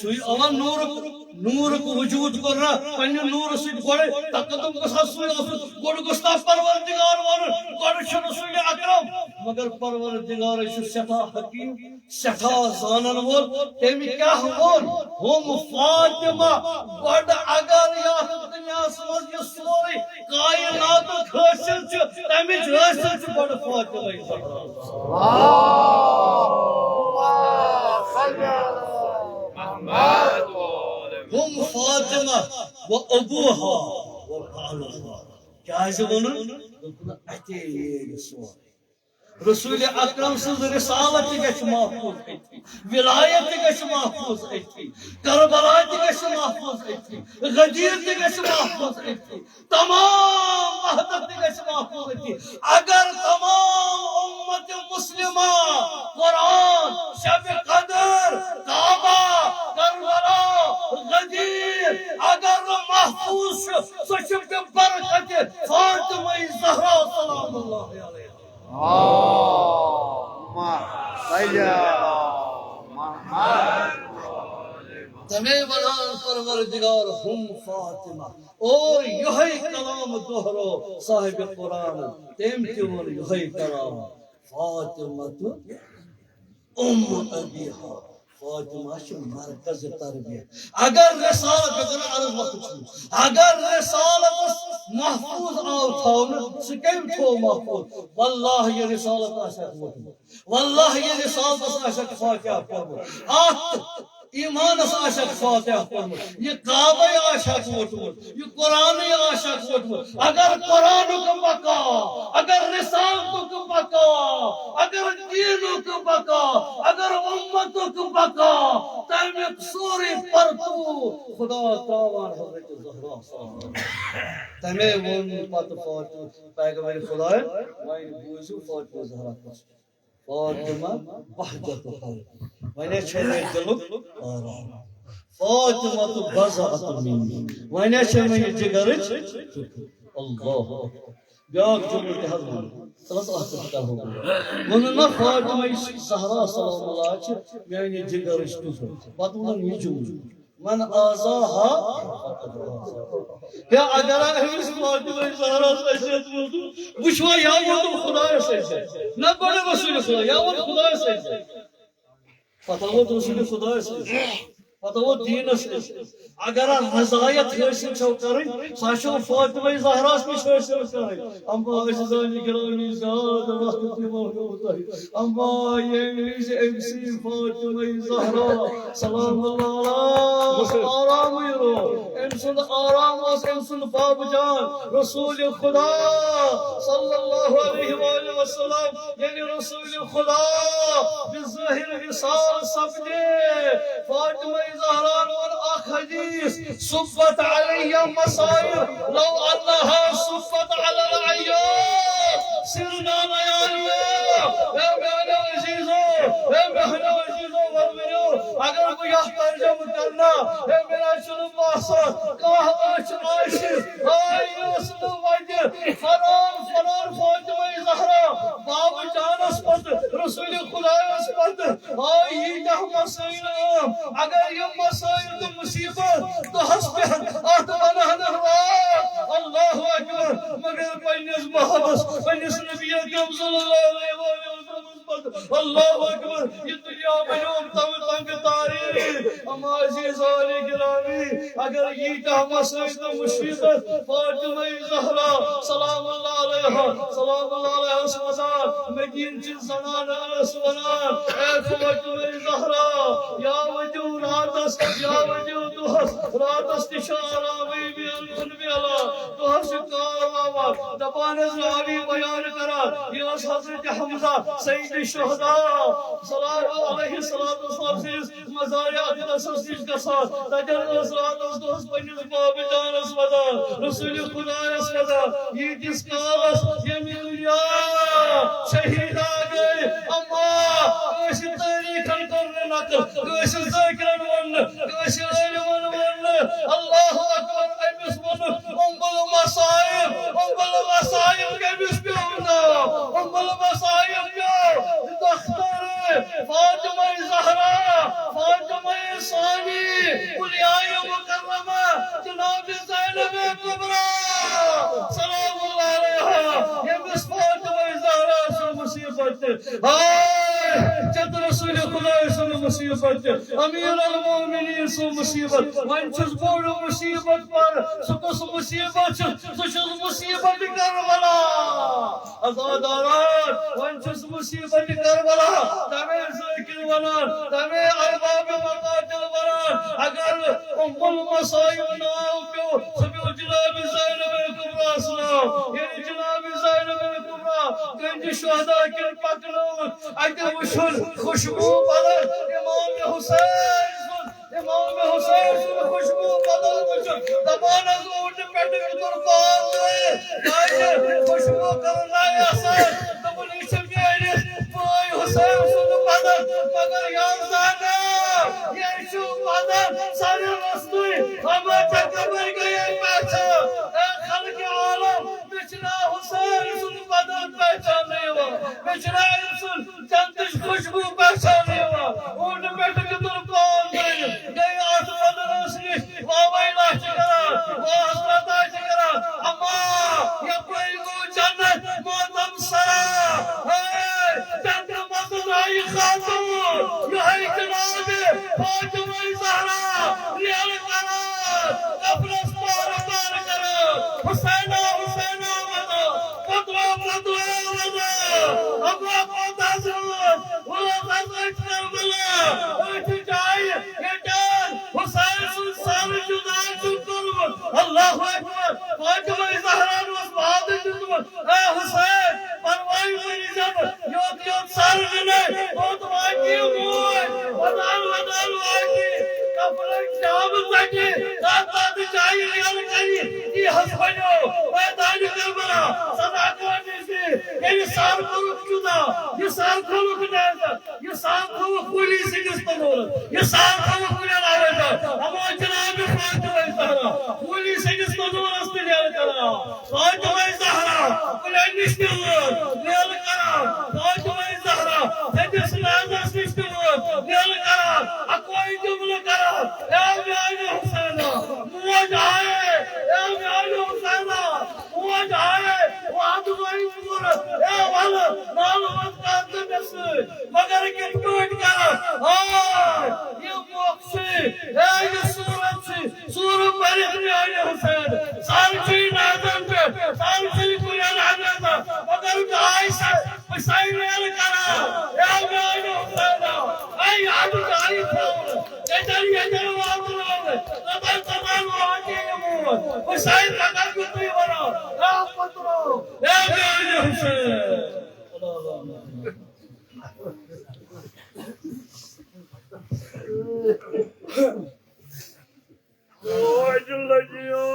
سُے آو نوٗرُک، نوٗرُک وجود کوٚر نہ پننہِ نوٗرٕ سۭتۍ گۄڈٕ۔ تقدم گوٚژھ ہا سُے آسُن، گۄڈٕ گوٚژھ نا پروردگار وَنُن، گۄڈٕ چھُ رسول اکرم۔ مگر پروردگارے چھُ سٮ۪ٹھاہ حکیم، سٮ۪ٹھاہ زانن وول۔ تٔمۍ کیٛاہ ووٚن؟ ہُم فاطمہ۔ گۄڈٕ اگر یتھ دُنیاہس منٛز یہِ سورُے کائناتُک حٲصِل چھُ، تمِچ حٲصِل چھِ گۄڈٕ فاطمہ زہرا۔ ہُم فاطمہ و ابوہا و بالہا۔ کیازِ ووٚنُن؟ دوٚپُن، اتے ییٚلہِ سورُے۔ رسول اکرم سٕنٛز رسالت تہِ گژھِ محفوظ أتھی، ولایت تہِ گژھِ محفوظ أتھی، کربلا تہِ گژھِ محفوظ أتھی، غدیر تہِ گژھِ محفوظ أتھی، تمام وحدت تہِ گژھِ محفوظ أتھی۔ اگر تمام امت مسلمہ، قرآن، شب قدر، کعبہ، کربلا، غدیر، اگر محفوظ چھُ، سُہ چھُ بے برکت فاطمہ زہرا سلام اللہ علیہا۔ تمے ونان پروردگار ہم فاطمہ، اور یہے کلام دوہرو صاحب قرآن، تم تہ وون یہے کلام، فاطمہ ام ابیہا۔ فاطمہ چھ مرکز تربیت۔ اگر رسالت، یوتن عرض وقت چھ، اگر رسالت محفوظ آو تھاونہ، سہ کم تھو محفوظ؟ واللہ یہ رسالت آسہ ووتمت، واللہ یہ رسالتس آسہ فاتحہ پوٚرمت، اتھ ایمانس آسہ فاتحہ پوٚرمت، یہ کعبے آسہ ووتمت، یہ قرآن آسہ ووتمت۔ اگر قرآنک بقا، اگر رسالتک بقا، اگر دینک بقا، اگر امتک بقا، تمیک سورے پرتو خدا تراوان حضرت زہرا صلی اللہ علیہ وسلم۔ تمے وون پتہ فاطمہ، پیغمبر خداین، وۄنۍ بوٗزِو فاطمہ زہرا کۄس۔ فاطمہ بہجت قلبی۔ وۄنۍ چھے مےٚ دِلُک آرام۔ فاطمہ تو بضعت منی۔ وۄنۍ چھے مےٚ یہِ جگرٕچ۔ اللہ اکبر۔ بیٛاکھ جملہٕ تہِ حظ ووٚن۔ تَلہٕ حظ اَتھ پٮ۪ٹھ کَرہو بہٕ۔ ووٚنُن نہ فاطمہ زہرا سلام اللہ چھِ میٛانہِ جگرٕچ ٹُکرٕ۔ پَتہٕ ووٚنُن یہِ جملہٕ۔ من آذاها فقد آذا۔ یا اگر أمِس فاطمہ زہرا سۭتۍ چھِ ووٚتھمُت، وٕچھوا یا ووٚتھُن خدایَس سۭتۍ۔ نہ گۄڈٕ رسول خدا، یا ووٚتھ خدایَس سۭتۍ۔ پتہ ووٚتھ رسول خدایَس سۭتۍ۔ پتہ ووٚتھ دیٖنَس سۭتۍ۔ اگر رضایت حٲصِل چھو کرٕنۍ، سۄ چھو فاطمہ زہراہَس نِش حٲصِل کرٕنۍ۔ اما عزیزان گرامی، زیادٕ وقت دِمو نہٕ بہٕ تۄہہِ۔ اما ییٚمہِ وِزِ أمۍ سٕے فاطمہ زہرا سلام اللہ علیہا آرامٕے روو۔ أمۍ سُنٛد آرام اوس أمۍ سُنٛد باب جان رسول خدا صلی اللہ علیہ وآلہ وسلم، یعنی رسول خدا بظاہر وصال سپدے۔ فاطمہ زہرا ووٚن اکھ حدیث، صبت علی مصائب لو انها صبت علی العیار۔ سرنا نیالیو، اے میانیو عزیزو، اے میانیو عزیزو، وۄنۍ ؤنِو، اگر بہٕ یتھ ترجمہٕ کرنا، اے مےٚ چھُنہٕ باسان کانٛہہ أچھ آسہِ، ہاے یۄس نہٕ وتہِ فلان فلان فاطمہ زہرا بابہٕ جانس پتہٕ، رسول خدایس پتہٕ، آے ییٖتیٛاہ مسٲیِل عام، اگر یِم مسٲیِل تہٕ مُصیٖبت دۄہس پٮ۪ٹھ اتھ بنہٕ ہن راتھ، اللہ اکبر، مگر پننِس محبس، پننِس نبی اکرم صلی اللہ علیہ وآلہ وسلمس پتہٕ، اللہ اکبر، یہِ دُنیا بنیوم تنگ تنگ تاریٖخ۔ اما عزیزان گرامی، اگر ییٖتیٛاہ مسٲیِل تہٕ مُصیٖبت فاطمہ زہرا سلام اللہ علیہا، سلام اللہ علیہس وزان مدینہٕ چہِ زنانہٕ ٲس ونان، اے فاطمہ زہرا، یا ؤتِو راتس، یا ؤتِو دۄہس، راتس تہِ چھُ آرامٕے میلُن میلان، دۄہس چھُ کاو آوان، دپان ٲس راوی بیان کران، یہِ اوس حضرت حمزہ سید شہدا سلام علیہ الصلوۃ والسلام سٕنٛدِس مزار اقدسس نِش گژھان، تتٮ۪ن ٲس راتس دۄہس پننِس بابہٕ جانس وزان، رسول خدایس وزان، ییٖتِس کالس ییٚمہِ دُنیا شہیدا گٔے، اما کٲنٛسہِ تٲریٖخن کوٚر نہٕ نقل، کٲنٛسہِ ذٲکرن ووٚن نہٕ، کٲنٛسہِ عٲلمن ووٚن نہٕ، اللہ اکبر، أمِس ووٚنُکھ، ام المصائب، ام المصائب کٔمِس پیوٚو ناو؟ ام المصائب پیوٚو دختر فاطمہ زہرا، فاطمہ ثانی، اولیاء مکرمہ، جناب زینب کبریٰ، سلام اللہ علیہا، ییٚمِس فاطمہ زہرا سُنٛد مصیبت تہِ۔ ہاے، چتر رسول خدای سُنٛد مصیبت تہِ، امیر المومنین سُنٛد مصیبت۔ وۄنۍ چھُس بوٚڑ مصیبت پر، سُہ کُس مصیبت چھُ؟ سُہ چھُس مصیبت کربلا۔ عزاداران، وۄنۍ چھُس مصیبت کربلا، تمے ذاکر ونان، تمے ارباب مقاتل ونان، اگر ام المصائب ناو پیوٚو، سُہ پیوٚو جناب زینب کبریٰ سُنٛد ناو، ییٚلہِ جناب زینب کبریٰ گنج شہدا کِنۍ پکنٲوٕکھ، اتہِ وُچھُن خوشبو بدل امام حسین سُنٛد، امام حسین سُنٛد خوشبو بدل وُچھُن۔ دپان حظ اوٗنٹہِ پٮ۪ٹھٕ پیوٚتُن پاو ترٛٲوِتھ، تاکہِ خوشبو کرن آیہِ اثر۔ دوٚپُن، یہِ چھُ میٲنِس بٲے حسین سُنٛد بدن، مگر یا زانہ، یہِ چھُ بدن سانہِ رستُے، ہما ژےٚ کپٲرۍ گٔیے پہچان؟ اے خلقِ عالم، مےٚ چھُ ناو حسین سُنٛد بدن پہچاننہٕ یِوان۔ جناب سُنٛد جنتٕچ خوشبو باسان یِوان۔ اوٗنٹہٕ پٮ۪ٹھٕ دیُتُن پاو ترٛٲوِتھ، گٔے اَتھ بدرَس نِش، واویلا چھِ کران، واہس لتا چھِ کران۔ اما یپٲرۍ گوٚو جنت ماتم سرا۔ ہے، جنتہٕ منٛز آیہِ خاتوٗن، یِہوٚے جناب فاطمہ زہرا، ریل کران، کفنس پارٕ پارٕ کران، حسینہ، حسینہ ونان۔ پتوا، پتوا، پتوا۔ ابو عباس حضرت، ووت حضرت کربلا، أتھۍ جایہِ ییٚتٮ۪ن حسین سُنٛد سر جدا چھُ کوٚرمُت۔ اللہ اکبر۔ فاطمہ زہرا اوس وعدٕ دیُتمُت، اے حسین، پرواے مہٕ نِزٮ۪م، یوٚت یوٚت سر نِنے، توٚت واتہِ یہِ موج۔ ودان ودان واتہِ، کفنٕکۍ جامہٕ ژٹہِ، تتھ تتھ جایہِ ریل کرِ، یی حض بنیو میدانِ کربلا۔ صدا کون ییٚلہِ سر کوٚرُکھ جُدا، یہِ سر تھوٚوُکھ نظر، یہِ سر تھوٚوُکھ کُلی سٕنٛدِس تنوٗرس، یہِ سر تھوٚوُکھ کُلٮ۪ن آویزن۔ اما جناب فاطمہ زہرا کُلی سٕنٛدِس تنوٗرس تہِ ریل کران۔ فاطمہ زہرا کُلٮ۪ن نِش تہِ وٲژ، ریل کران۔ فاطمہ زہرا تھٔدِس میدس نِش تہِ وٲژ، ریل کران۔ اکوے جملہٕ کران، اے میانہِ حسینہ، موج آیے، اے میانہِ حسینہ۔ موج آیے، وعدٕ گٔے پوٗرٕ۔ اے ولہٕ، نالہٕ وَتھ کر ژٕ مےٚ سۭتۍ۔ مگر کِتھ پٲٹھۍ کرٕ؟ آ، یہِ موقعہٕ چھُ، اے یہِ صوٗرت چھُ، صوٗرٕ پٔرِتھ میانہِ حسین۔ سر چھُے نازن پٮ۪ٹھ، سر چھُے کُلٮ۪ن آویزن۔ مگر گاے سا، بہٕ چھُسے ریل کران۔ اے میانہِ حسین، اے یادٕ جایہِ تھاوُن۔ ییٚتٮ۪ن ییٚتٮ۪ن واتناوٕ، توٚتَن توٚتَن واتہِ یہِ موت۔ حسین اگر بہٕ تُہۍ وَنو، اے پُترو، اے میانہِ حسین۔ موج لٔجِو۔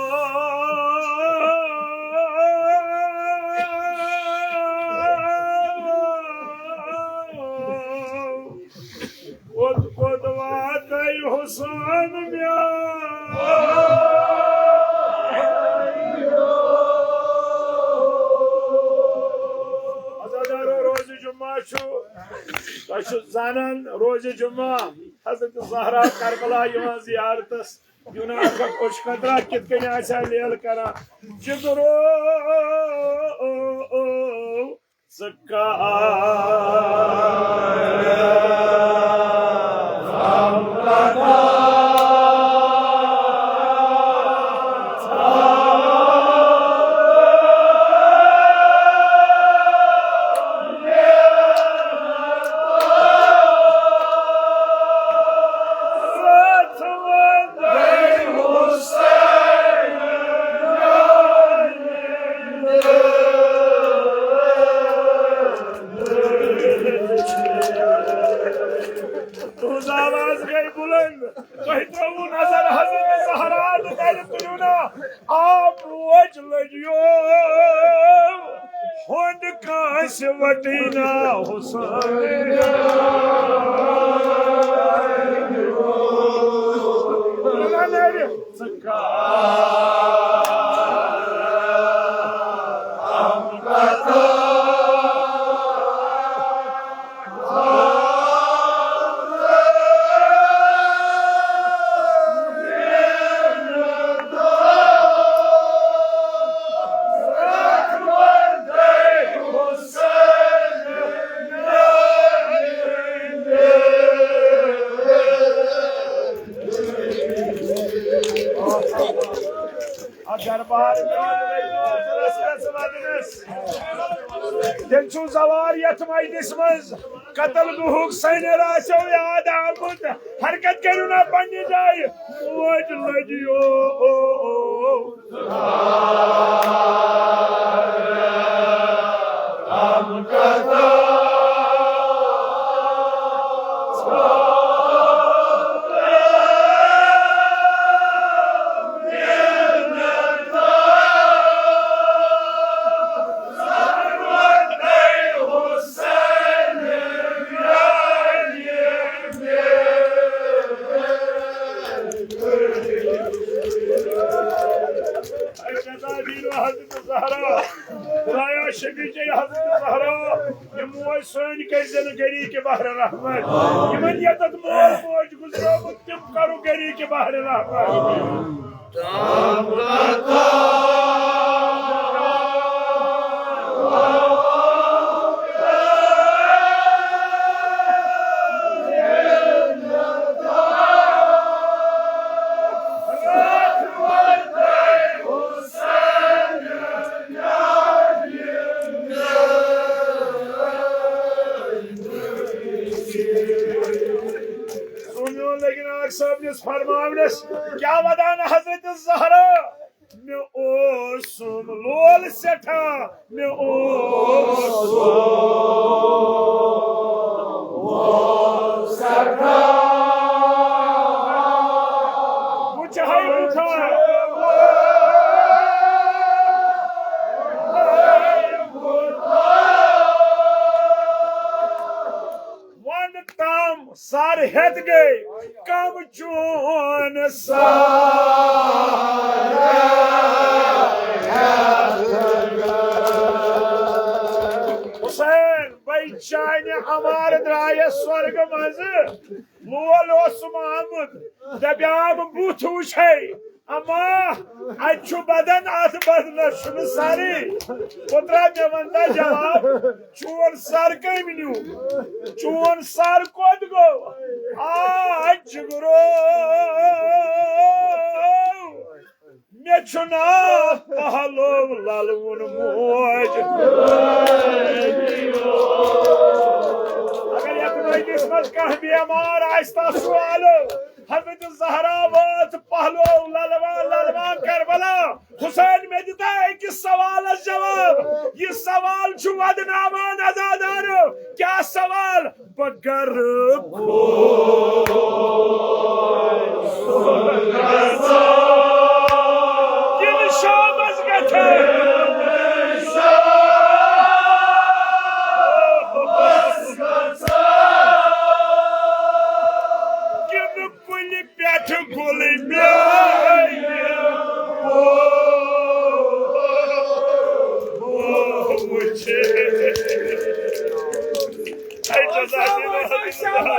کوٚت کوٚت واتَے حسین میون؟ عزادارو، روزِ جمعہ چھُ، تۄہہِ چھُ زانان، روزِ جمعہ حضرت زہرا کربلا یِوان زیارتس۔ یوٗنان پٮ۪ٹھ اوٚش قطرہ کِتھ کٔنۍ آسہِ ہا لیل کران؟ جِگرو، ژٕ کر تُہٕنٛز آواز گٔے بُلنٛد۔ تُہۍ ترٛٲوِو نظر حضرت زہرا تہٕ گرِ تُلِو نا۔ آ، موج لٔجِو۔ ہُنٛد کٲنٛسہِ وَٹٕے نا حُسن۔ اگر بہار میون رٔنِو رس رس ودنس۔ تیٚلہِ چھُو زوار یتھ مجلس منٛز۔ قتل گوہُک سینر آسیو یاد آمُت۔ حرکت کٔرِو نا پننہِ جایہِ۔ موج لٔجِو۔ حضرت زہرا، خدایا شفیع حضرت زہرا، یہِ موج گری کے بحر رحمت۔ یمن یتت مول موج گزرومت، تم کرو گری کے بحر رحمت۔ سُنیو لیکن آگ صٲبنِس فرماونس کیا ودان حضرت زہرا۔ مےٚ اوسُم لول سٮ۪ٹھاہ، مےٚ اوسُم وٕچھ ہاے وٕچھ ہاے۔ ون تام سر ہیٚتھ گٔے کم چون سر۔ حسین بھائی چانہِ عمار درایس سورگ منٛزٕ۔ لول اوسُم آمُت، دپیاو بُتھ وٕچھے۔ اما، اتہِ چھُ بدن، اتھ بدنس چھُنہٕ سرٕے۔ پُترا، مےٚ ون تا جواب، چون سر کٔمۍ نیوٗ؟ چون سر کوٚت گوٚو؟ آ، جگرو، مےٚ چھُ ناو پہلو للوُن موج۔ اگر یتھ مجلس منٛز کانٛہہ بیمار آسہِ، تس چھُ آلو۔ حضرت زہرا وٲژ پہلو للوان للوان کربلا۔ حسین، مےٚ دِتا أکِس سوالس جواب۔ یہِ سوال چھُ ودناوان عزادارو۔ کیٛاہ سوال؟ بہٕ گرٕ کُن شامس گژھٕ۔ کِنہٕ کُلہِ پٮ۪ٹھ گُلہٕ میٲنۍ وُچھِ۔ اے جزاک اللہ۔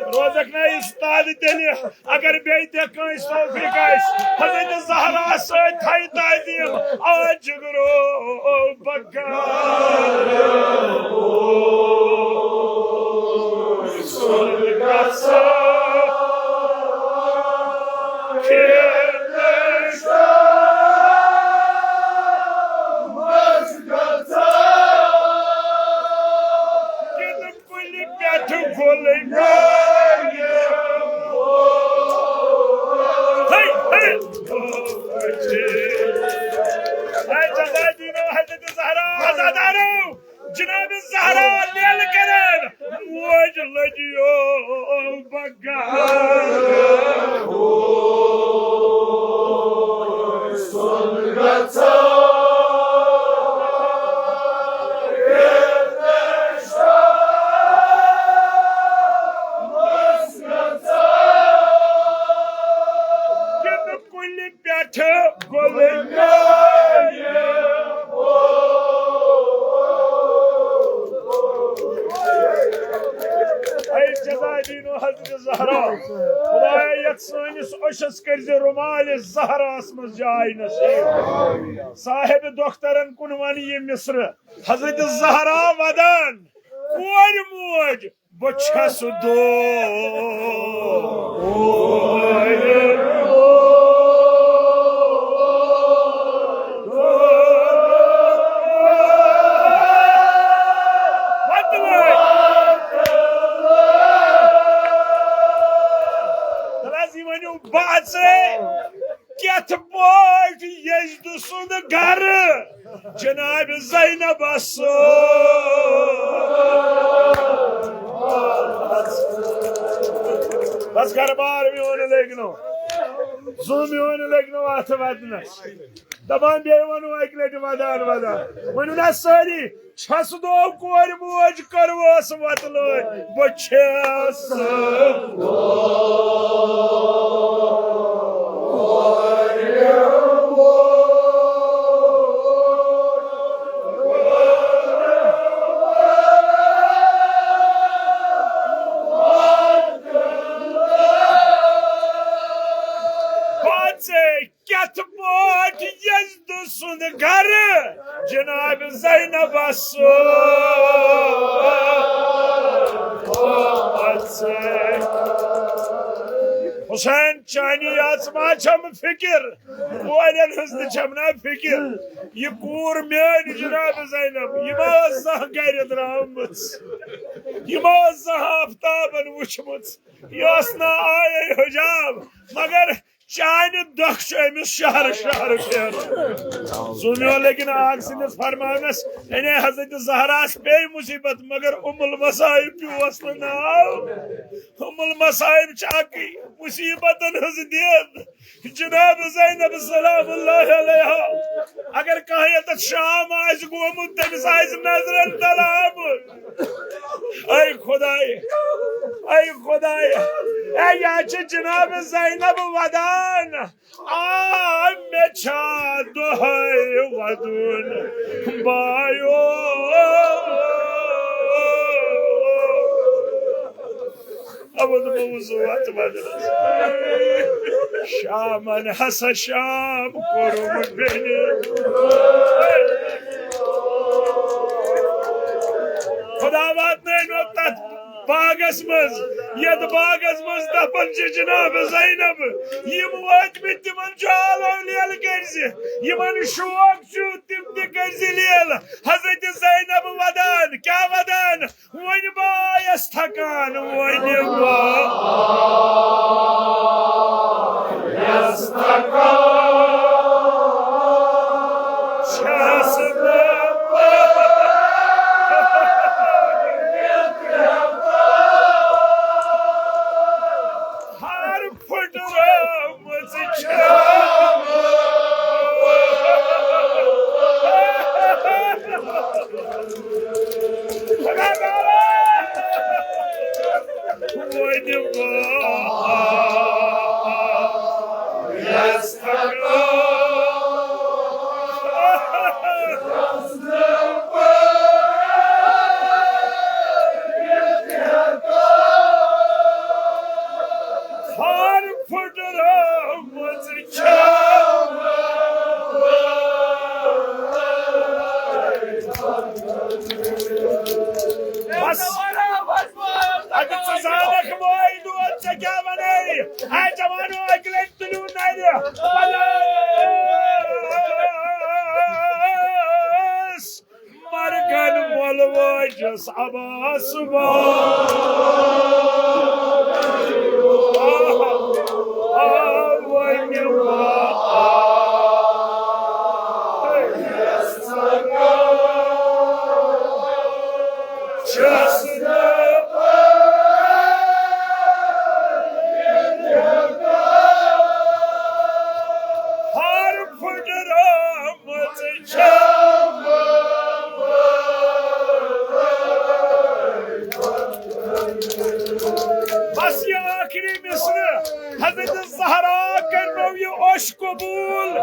روزکھ نا استاد تیٚلہِ، اگر بیٚیہِ تہِ کٲنٛسہِ توفیق آسہِ، حضرت زہرا سۭتۍ تھایہِ تعظیم۔ آ جگرو، بہٕ کرٕ سُنٛد گژھٕ۔ کُلہِ پٮ۪ٹھ گُلہٕ میٲنۍ۔ ہے، ہے۔ ہے، جزاک دیٖنو حضرت زہرا، عزادارو، جناب زہرا لیل کرن، موج لٔجیو بگار۔ کُلہِ پٮ۪ٹھٕ گُلہٕ میٲنۍ۔ اے جزاک دیٖنو حضرت زہرا، خدایا، یتھ سٲنِس اوشس کٔرزِ رُمالِ زہراہس منٛز جاے نصیب۔ صاحب دخترن کُن ونہٕ یہِ مصرٕ، حضرت زہرا ودان، کورِ موج، بہٕ چھَس دو۔ تَلہٕ حظ، یہِ ؤنِو بہٕ ژےٚ۔ کِتھ پٲٹھۍ یزدٕ سُنٛد گرٕ جناب زینبس سۭتۍ؟ بس گرٕ بار میون لٔگۍ نو، زُو میون لٔگۍ نو اتھ ودنس۔ دپان بیٚیہِ ونو اکہِ لٹہِ ودان ودان۔ ؤنِو نا سٲری، چھَس دو کورِ موج کٔرٕوس وۄتلٲے، بہٕ چھَس۔ حسین، چانی یژ ما چھم فکر، کورٮ۪ن ہٕنٛز تہِ چھم نا فکر۔ یہِ کوٗر میٲنۍ جناب زینب، یہِ ما ٲس زانٛہہ گرِ درٛامٕژ، یہِ ما ٲس زانٛہہ آفتابن وٕچھمٕژ، یہِ ٲس نا آیے حجاب، مگر چانہِ دۄکھ چھُ أمِس شہر شہر پھیران۔ زوٗنیو لیکن آگ سٕنٛدِس فرمانس، یعنی حضرت زہراہس پیٚیہِ مُصیبت، مگر ام المصائب پیوس نہٕ ناو۔ ام المصائب چھِ اکھ مُصیبتن ہٕنٛز دید۔ جناب زینب سلام اللہ علیہا، اگر کانٛہہ ییٚتٮ۪تھ شام آسہِ گوٚمُت، تٔمِس آسہِ نظرن تل آمُت۔ اے خداے، اے خداے، اے یا چھِ جناب زینب ودان۔ آ، مےٚ چھا دۄہے وَدُن بایو۔ اَوَد موضوع اَتھ مَنٛز۔ شامَن ہسا شام کوٚرُم بیٚنہِ۔ خدا واتنٲینو تَتھ باغس منٛز، یتھ باغس منٛز دپان چھِ جناب زینب، یِم وٲتمٕتۍ تِمن چھُ آلو لیل کٔرزِ، یِمن شوق چھُ تِم تہِ کٔرزِ لیل۔ حضرت زینب ودان، کیٛاہ ودان؟ وۄنۍ بایس تھکان، وۄنۍ بایس تھکان چھس بہٕ۔ ہر پھٕٹرٲومٕژ چھم۔ وۄنۍ بایس تھکان۔ ہر پھٕٹرٲومٕژ چھم۔ بس۔ اگر ژٕ زانکھ مٲلۍ دود، ژےٚ کیٛاہ وَنَے؟ اے جوانو، اَکہِ لَٹہِ تُلِو نَرِ۔ مرگن مۄل واجس عباس با۔ آ، آ، وۄنۍ وا۔ چھس نہٕ ہر پھٕٹرٲومٕژ چھم۔ بس یہ آخری مصرع، حضرت زہرا کرنو یہ اوش قبول۔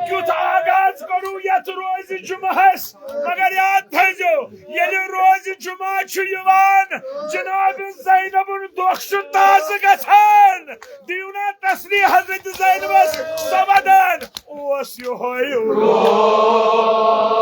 کیُتھ آغاز کرو یتھ روزِ جمعہس۔ مگر یاد تھٲیزیو، ییٚلہِ روزِ جمعہ چھُ یِوان، جناب زینبُن دۄکھ چھُ تازٕ گژھان۔ دِیِو نا تسلی حضرت زینبس، سۄ ودان اوس یِہوٚے روز۔